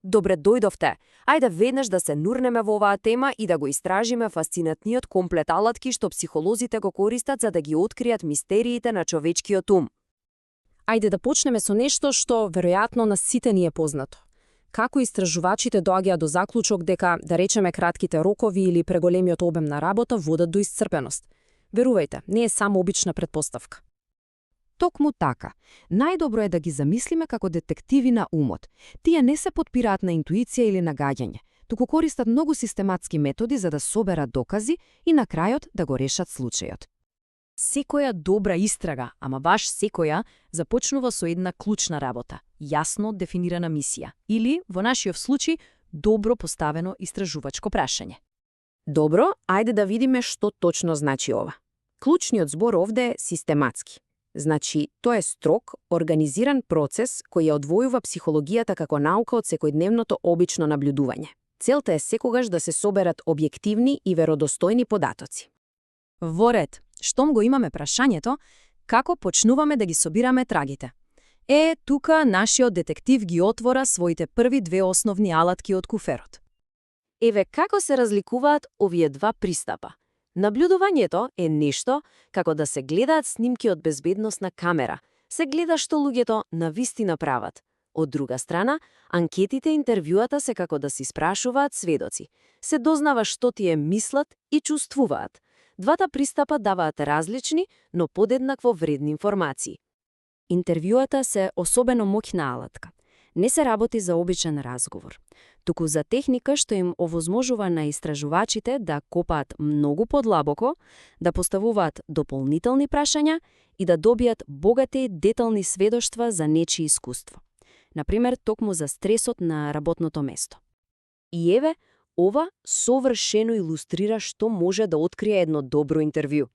Добре дојдовте. Ајде веднаш да се нурнеме во оваа тема и да го истражиме фасцинатниот комплет алатки што психолозите го користат за да ги откријат мистериите на човечкиот ум. Ајде да почнеме со нешто што веројатно на сите ни е познато. Како истражувачите доаѓаат до заклучок дека, да речеме, кратките рокови или преголемиот обем на работа водат до исцрпеност. Верувајте, не е само обична претпоставка. Токму така. Најдобро е да ги замислиме како детективи на умот. Тие не се потпираат на интуиција или нагаѓање, туку користат многу систематски методи за да соберат докази и на крајот да го решат случајот. Секоја добра истрага, ама баш секоја, започнува со една клучна работа – јасно дефинирана мисија. Или, во нашиот случај, добро поставено истражувачко прашање. Добро, ајде да видиме што точно значи ова. Клучниот збор овде е систематски. Значи, тоа е строг, организиран процес кој ја одвојува психологијата како наука од секојдневното обично наблюдување. Целта е секогаш да се соберат објективни и веродостојни податоци. Во ред, штом го имаме прашањето, како почнуваме да ги собираме трагите? Тука нашиот детектив ги отвора своите први две основни алатки од куферот. Еве како се разликуваат овие два пристапа. Наблюдувањето е нешто како да се гледаат снимки од безбедносна камера. Се гледа што луѓето навистина прават. Од друга страна, анкетите и интервјуата се како да се испрашуваат сведоци. Се дознава што тие мислат и чувствуваат. Двата пристапа даваат различни, но подеднакво вредни информации. Интервјуата се особено моќна алатка. Не се работи за обичен разговор, туку за техника што им овозможува на истражувачите да копаат многу подлабоко, да поставуваат дополнителни прашања и да добијат богати детални сведоштва за нечие искуство. Например, токму за стресот на работното место. И еве, ова совршено илустрира што може да открие едно добро интервју.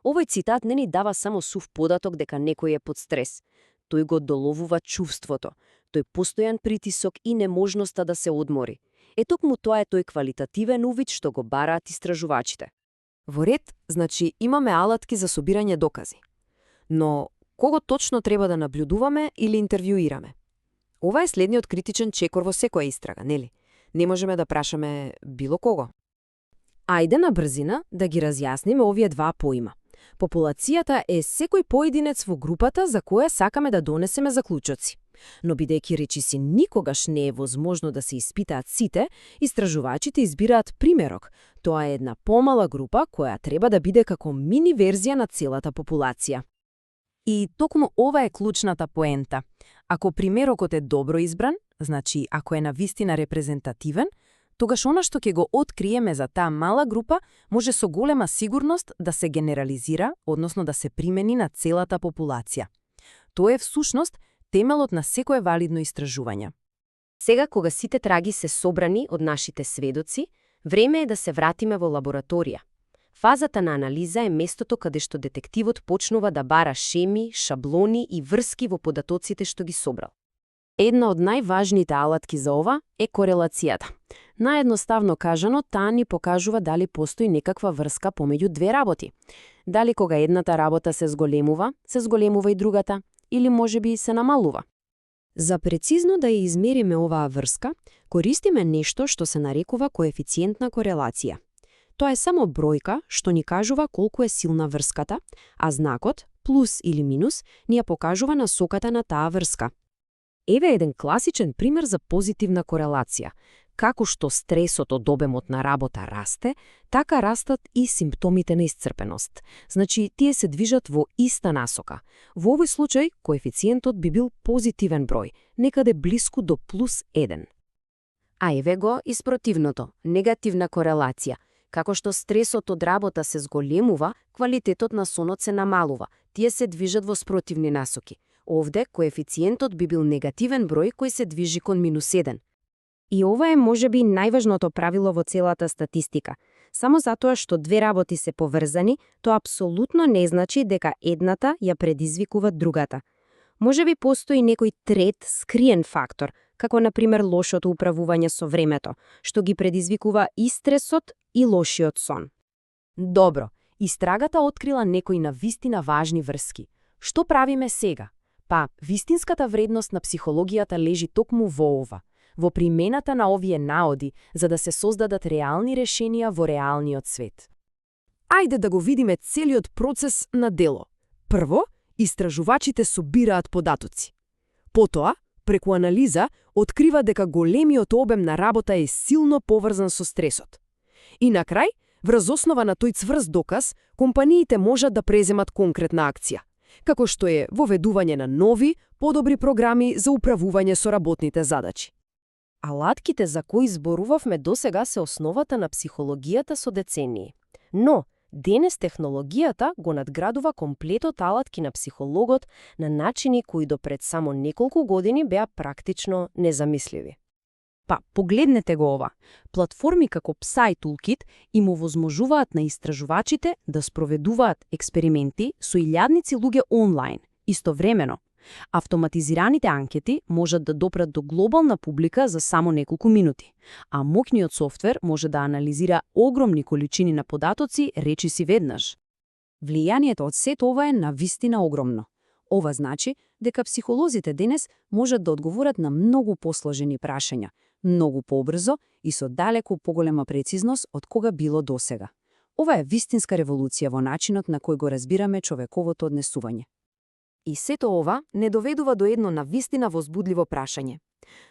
Овој цитат не ни дава само сув податок дека некој е под стрес. Тој го доловува чувството, тој постојан притисок и неможноста да се одмори. Токму тоа е тој квалитативен увид што го бараат истражувачите. Во ред, значи имаме алатки за собирање докази. Но кого точно треба да наблюдуваме или интервјуираме? Ова е следниот критичен чекор во секоја истрага, нели? Не можеме да прашаме било кого. Ајде на брзина да ги разјасниме овие два поима. Популацијата е секој поединец во групата за која сакаме да донесеме заклучоци. Но бидејќи речиси никогаш не е возможно да се испитаат сите, истражувачите избираат примерок. Тоа е една помала група која треба да биде како мини верзија на целата популација. И токму ова е клучната поента. Ако примерокот е добро избран, значи ако е навистина репрезентативен, тогаш она што ќе го откриеме за таа мала група може со голема сигурност да се генерализира, односно да се примени на целата популација. Тоа е всушност темелот на секое валидно истражување. Сега, кога сите траги се собрани од нашите сведоци, време е да се вратиме во лабораторија. Фазата на анализа е местото каде што детективот почнува да бара шеми, шаблони и врски во податоците што ги собрал. Една од најважните алатки за ова е корелацијата. Наедноставно кажано, таа ни покажува дали постои некаква врска помеѓу две работи. Дали кога едната работа се зголемува и другата, или можеби се намалува. За прецизно да ја измериме оваа врска, користиме нешто што се нарекува коефициентна корелација. Тоа е само бројка што ни кажува колку е силна врската, а знакот, плюс или минус, ни ја покажува насоката на таа врска. Еве еден класичен пример за позитивна корелација. Како што стресот од обемот на работа расте, така растат и симптомите на исцрпеност. Значи, тие се движат во иста насока. Во овој случај, коефициентот би бил позитивен број, некаде блиску до плюс 1. А еве го и спротивното, негативна корелација. Како што стресот од работа се зголемува, квалитетот на сонот се намалува. Тие се движат во спротивни насоки. Овде коефициентот би бил негативен број кој се движи кон минус 1. И ова е можеби најважното правило во целата статистика. Само затоа што две работи се поврзани, тоа апсолутно не значи дека едната ја предизвикува другата. Можеби постои некој трет скриен фактор, како например лошото управување со времето, што ги предизвикува и стресот и лошиот сон. Добро, истрагата открила некои навистина важни врски. Што правиме сега? Па, вистинската вредност на психологијата лежи токму во ова. во примената на овие наоди, за да се создадат реални решенија во реалниот свет. Ајде да го видиме целиот процес на дело. Прво, истражувачите собираат податоци. Потоа, преку анализа, открива дека големиот обем на работа е силно поврзан со стресот. И на крај, врз основа на тој цврст доказ, компаниите можат да преземат конкретна акција, како што е воведување на нови, подобри програми за управување со работните задачи. Алатките за кои зборувавме досега се основата на психологијата со децении. Но, денес технологијата го надградува комплетот алатки на психологот на начини кои до пред само неколку години беа практично незамисливи. Па, погледнете го ова. Платформи како Psy Toolkit им овозможуваат на истражувачите да спроведуваат експерименти со илјадници луѓе онлайн, истовремено. Автоматизираните анкети можат да допрат до глобална публика за само неколку минути, а моќниот софтвер може да анализира огромни количини на податоци речиси веднаш. Влијанието од сето ова е навистина огромно. Ова значи дека психолозите денес можат да одговорат на многу посложени прашања, многу побрзо и со далеку поголема прецизност од кога било досега. Ова е вистинска револуција во начинот на кој го разбираме човековото однесување. И сето ова не доведува до едно навистина возбудливо прашање.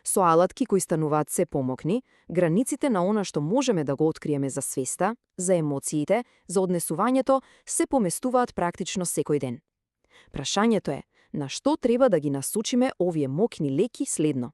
Со алатки кои стануваат се помокни, границите на она што можеме да го откриеме за свеста, за емоциите, за однесувањето, се поместуваат практично секој ден. Прашањето е, на што треба да ги насочиме овие моќни леки следно?